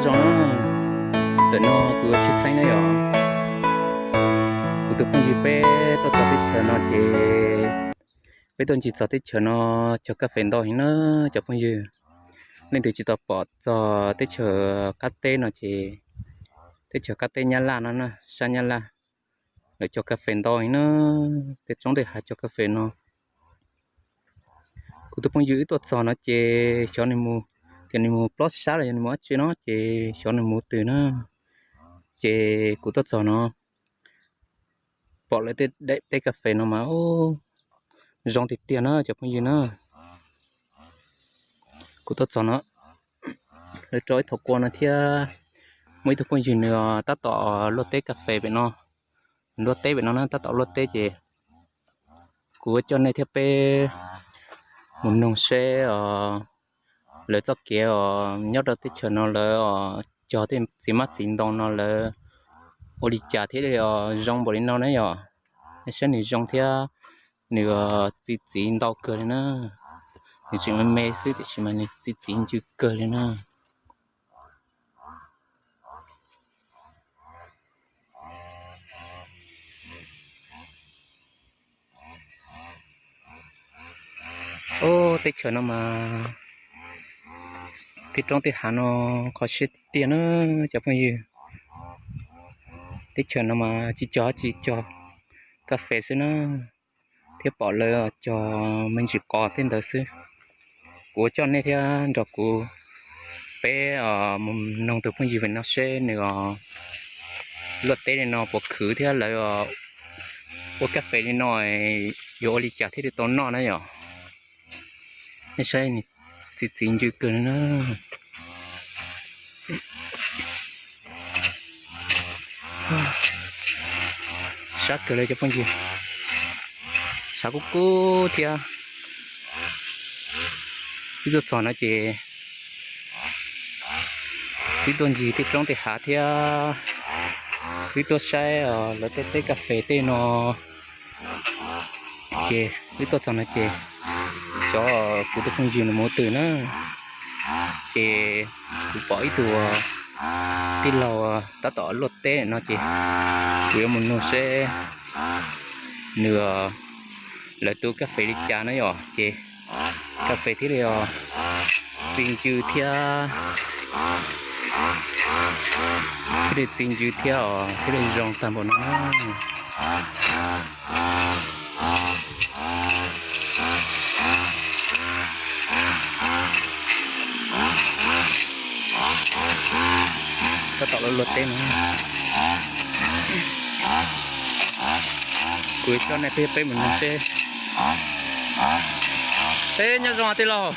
Zoo, ntawm no kuv tshwj xeeb na yom, kuv tus phooj ywg peb tuaj txog teb chaws no ces peb tuaj ncig txog teb chaws no cog kas fes ntau heev na cov phooj ywg. Leej twg tsis tau pom txog teb chaws qab teb no ces teb chaws qab teb Nyab Laj no na, sab Nyab Laj, lawv cog kas fes ntau heev na, tej roob tej hav cog kas fes no. Kuv tus phooj ywg wb tuaj txog no ces xyov nws mus, tias nws mus plob sab los yog nws mus dab tsi no ces xyov nws mus twg na. Ces kuv tuaj txog no pom lawv tej daim teb kas fes no mas zoo tiag tiag na cov phooj ywg na. Kuv tuaj txog no, lawv rau ib thauv kua no thiab, muaj ib tug phooj ywg nws tab tom luaj teb kas fes pem no, luaj teb pem no na, tab tom luaj teb ces kuv coj nej thiab peb mus noog seb os, lawv txoj kev os nyob rau teb chaws no lawv os cog tej txiv hmab txiv ntoo no lawv ua li cas thiaj li os zoo npaum li no na yom. Nej saib nws zoo thiab, nws txi txiv ntau kawg li na, nws tseem me me xwb tiam sis mas nws txi txiv ncw kawg li na. Ub, teb chaws no mas, tej roob tej hav no qhov siab tiag tiag na cov phooj ywg. Teb chaws no mas tsis cog tsis cog kas fes xwb na, thiab pom lawv cog me ntsis qos tej ntawd xwb. Kuv coj nej thiab nrog kuv peb mus noog tus phooj ywg pem no seb nws luaj teb li no puas khwv thiab lawv ua kas fes li no yuav ua li cas thiaj li tau noj na yom. Nej saib, txi txiv ncw kawg li na. Sab kawg li cov phooj ywg, sab kub kub thiab. Wb tuaj txog no ces wb tuaj ncig tej roob tej hav thiab, wb tuaj saib lawv tej teb kas fes tej no. Ces wb tuaj txog no ces xyov kuv tus phooj ywg nws mus twg na. Ces kuv pom ib tug tij laug tab tom luaj teb no ces kuv yuav mus nug seb nws, lawv tu kas fes li cas na yom. Ces kas fes thiaj li txi ncw thiab, thiaj li txi ncw thiab os, thiaj li zoo tag npaum no na. Tab tom luaj teb no, kuv coj nej peb, peb mus nug seb. Seb nyob zoo tij laug.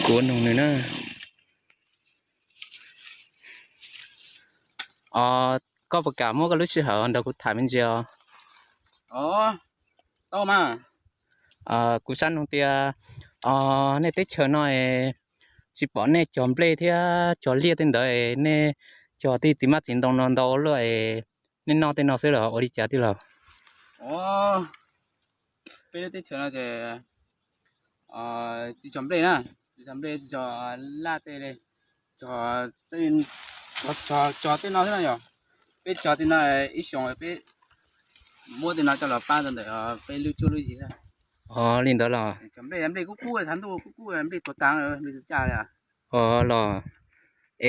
Kuv nug nws na. Koj puas kam muab koj lub sij hawm nrog kuv tham me ntsis os? Kuv xav nug tias, nej teb chaws no es tsis pom nej cog nplej thiab cog liaj tej ntawd es nej cog tej txiv hmab txiv ntoo no ntau luaj es nej noj tej no xwb los ua li cas tij laug? Peb lub teb chaws no ces tsis cog nplej na, tsis cog nplej tsis cog laj tej li, cog tej no xwb na yom. Peb cog tej no ib xyoos peb muab tej no coj los pab rau ntawm peb lub cuab lub yig. Li ntawd los? Cog nplej, nplej kub kub, tshav ntuj kub kub, nplej tuag tag, nplej tsis caj li. Los,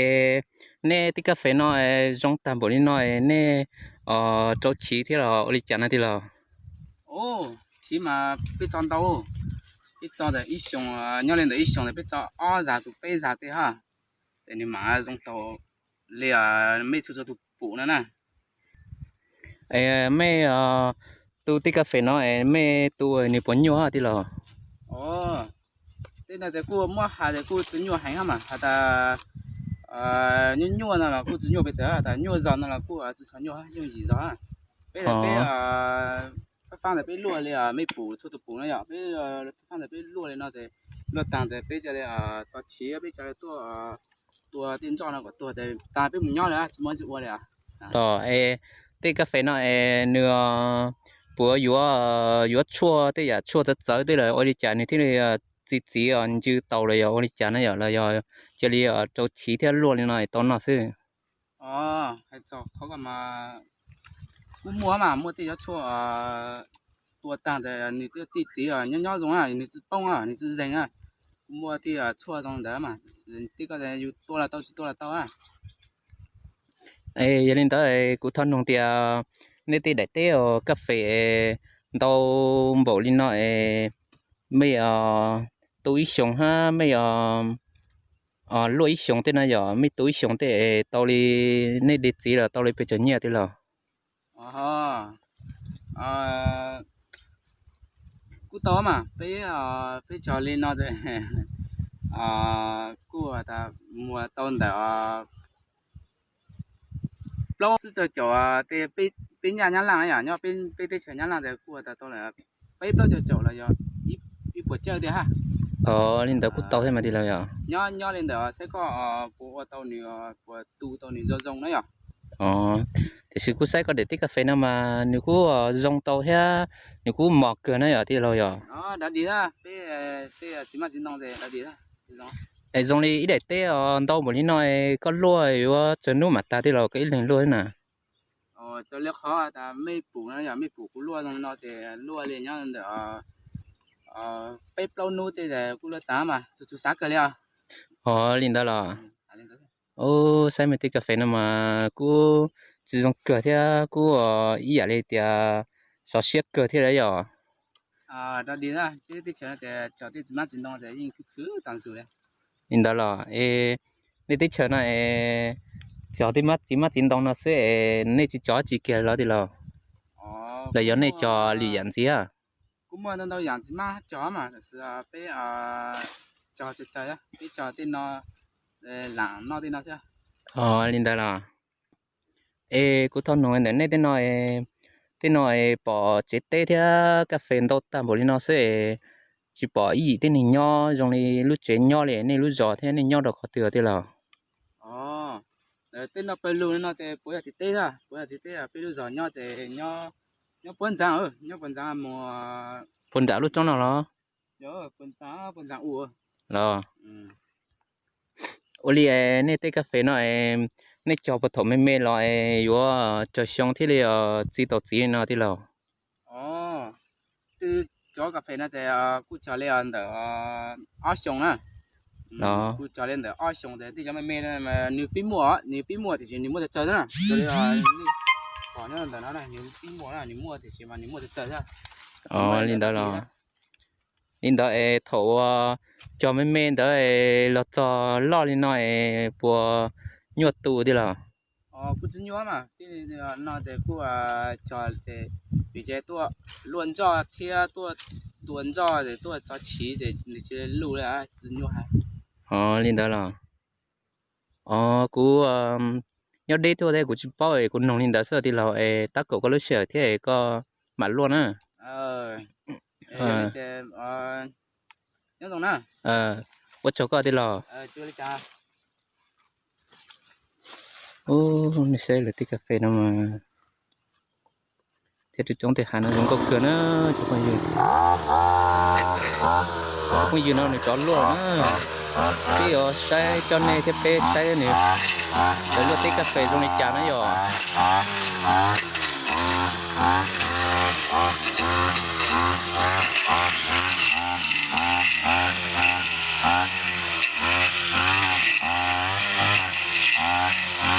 es nej tej kas fes no zoo tag npaum li no es nej rau chiv thiab los ua li cas no tij laug? Chiv mas peb tso ntau, peb tso ntawm ib xyoos, nyob li ntawm ib xyoos ntawd peb tso ob zag tus peb zag tej hab, ces nws mam zoo tau li mej txhua txhua tus pum no na. Mej tu tej kas fes no es mej tu nws puas nyuaj tij laug? Tej no ces kuj muab has ces kuj tsis nyuaj heev hab mas has tas nyuaj nyuaj no los kuj tsis nyuaj pes tsawg, has tas nyuaj zog no los kuj tsis tshua nyuaj, yooj yim zog. Peb peb fab fab ntawd peb luaj li mej pum txhua tus pum no yom, peb fab fab ntawd peb luaj li no ces luaj tag ces peb cia li tso chiv, peb cia li tuaj tua tej nroj no kom tuag ces tas peb mus nyob li, tsis muaj tsis ua li. Los es tej kas fes no es nws puas yuav, yuav tshuaj tej yam tshuaj txawv txawv tej lawm ua li cas nws thiaj li txi txiv ncw tau los yog ua li cas na yom, los yog cia li rau chiv thiab luaj li no tau noj xwb? Hais txog qhov ko mas kuj muaj mas muaj tej yam tshuaj tua tag ntawd nws thiaj txi txiv nyob nyob zoo na, nws tsis poob nws tsis zeeg na. Kuj muaj tej tshuaj zoo ntawd mas, tib ko yus tua los tau tsis tua los tau na. Yog li ntawd kuv thov noog tias nej tej daim teb uas kaj fes ntau npaum li no es mej tu ib xyoos hab mej luaj ib xyoos tej no yog mej tu ib xyoos tej es tau li, nej de txiv los tau li pes tsawg nyiaj tij laug? Kuj tau mas peb, peb cog li no kuj tas muag tau ntawm plaub tsib caug caum tej peb nyaj Nyab Laj yom, nyob peb teb chaws Nyab Laj ntawd kuj tas tau lawm peb plaub caug caum los yog ib puas cawj tiag hab. Li ntawd kuj tau thiab mas tij laug yom. Nyob nyob li ntawd saib koj puas ua tau nws, puas tu tau nws zoo zoo na yom. Tiam sis kuj saib koj daim teb kaj fes no mas nws kuj zoo tau thiab nws kuj mos kawg na yom tij laug yom. Dov dig, peb txiv mab txiv ntoo dov dig. Es zoo li ib daim teb os ntau npaum li no es koj luaj yuav tsawg hnub mam tag tij laug koj ib leeg luaj na? Txawm li qhov tas mej pum no yog mej pum kuv luaj zoo no ces luaj li nyob ntawm peb plaub hnub tej kuj luaj tag mas txhua txhua xav kawg li os. Os li ntawd los. Ub, saib mej teb kaj fes no mas kuj txiv zoo kawg thiab kuj ib yam li tias sov siab kawg thiab yom. Dov dig, peb teb chaws no ces cog tej txiv mab txiv ntoo ces yeej khwv khwv tas zus li. Li ntawd los es nej teb chaws no es cog tej txiv mab txiv ntoo no xwb es nej tsis cog dab tsi kiag los tij laug? Los yog nej cog lwm yam ntxiv? Kuj muaj ntau ntau yam txiv mab cog mas, peb cog txawv txawv, peb cog tej no, lam noj tej no xwb. Li ntawd los. Es kuv thov noog ntawm nej tej no, tej no es pom tsev teb thiab kaj fes ntau tag npaum li no xwb es tsis pom ib yim tib neeg nyob zoo li lub tsev nyob li nej lub zos thiab nej nyob rau qhov twg tij laug? Tej no pawg lug no ces puav yog tsev teb, puav yog tsev teb, peb lub zos nyob ces nyob puag ntxav, nyob puag ntxav mus, puag nram lub roob no los? Puag ntxav, puag ntxav u los. Ua li nej tej kaj fes no es nej cog puag thaum me me los es yuav tsawg xyoo thiaj li txi tau txiv li no tij laug? Twb cov kaj fes no ces kuj cog li ntawm ob xyoos na. Kuj cog li ntawm ob xyoos ces tej cov me me nws pib muaj, nws pib muaj tiam sis nws muaj txawg txawg na. Pom nyob ntawm no nws pib muaj na, nws muaj tiam sis mas nws muaj txawg txawg. Li ntawd los. Li ntawd es thaum uas cog me me ntawd los txog loj li no es puas nyuaj tu tij laug? Kuj tsis nyuaj mas, no ces kuj cog ces vim ces tuaj luaj ntsoj thiab tuaj tua ntsoj ces tuaj txog chiv ces nws tsis luj li, tsis nyuaj. Li ntawd los. Os, kuv nyob deb tuaj thiab kuv tsis paub es kuv noog li ntawd xwb tij laug es tab kaum koj lub sij hawm thiab es koj mam luaj na. Ua tsaug koj tij laug. Ub, nej saib lawv tej kas fes no mas thiab rau coob tej hav no zoo nkauj kawg na cov phooj ywg. Cov phooj ywg no nws cov luaj na, peb yuav saib coj nej thiab peb saib nws lawv luaj tej kas fes zoo li cas na yom.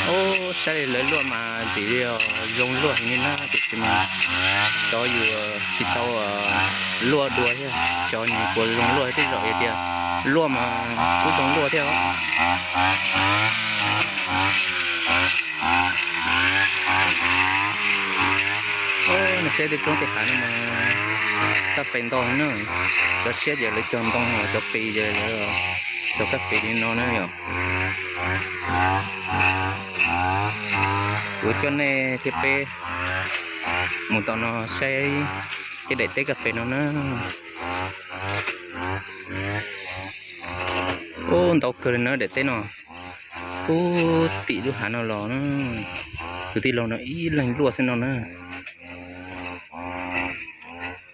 Ub, saib li lawv luaj mas ntxim li zoo luaj heev li na, tiam sis mas cov yus tsis tau luaj dua thiab, cov nws puas zoo luaj tej zaum hais tias luaj mas kuj zoo luaj thiab. Nej saib tej roob tej hav no mas kas fes ntau na, cov siab ces lawv cog ntoo, cov pes ces lawv cog kas fes li no na yom. Kuv coj nej thiab peb mus tom no saib tej daim teb kas fes no na. Ub, ntau kawg li na daim teb no. Ub, tim lub hav no los na, tus tij laug no ib leeg luaj xwb no na.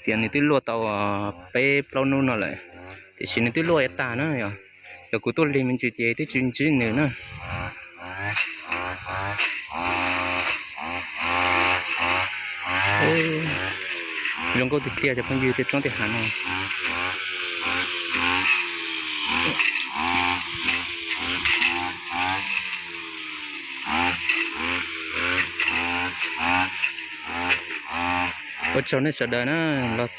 tias nws twb luaj tau peb plaub hnub no lawm, tiam sis nws twb luaj ib tag na yog. Yog kuv tuaj lig me ntsis ces twb tsis ntsib nws na. Zoo nkauj tiag tiag cov phooj ywg tej roob tej hav no. Ua tsaug nej sawv daws na, los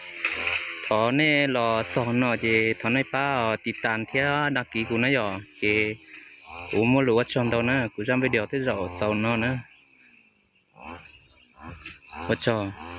thov nej los txog no ces thov nej pab tiv tas thiab dag kiv kuv na yom, ces kuv muaj lus ua tsaug ntau na, kuv zaj video tej zaum xaus no na. Ua tsaug.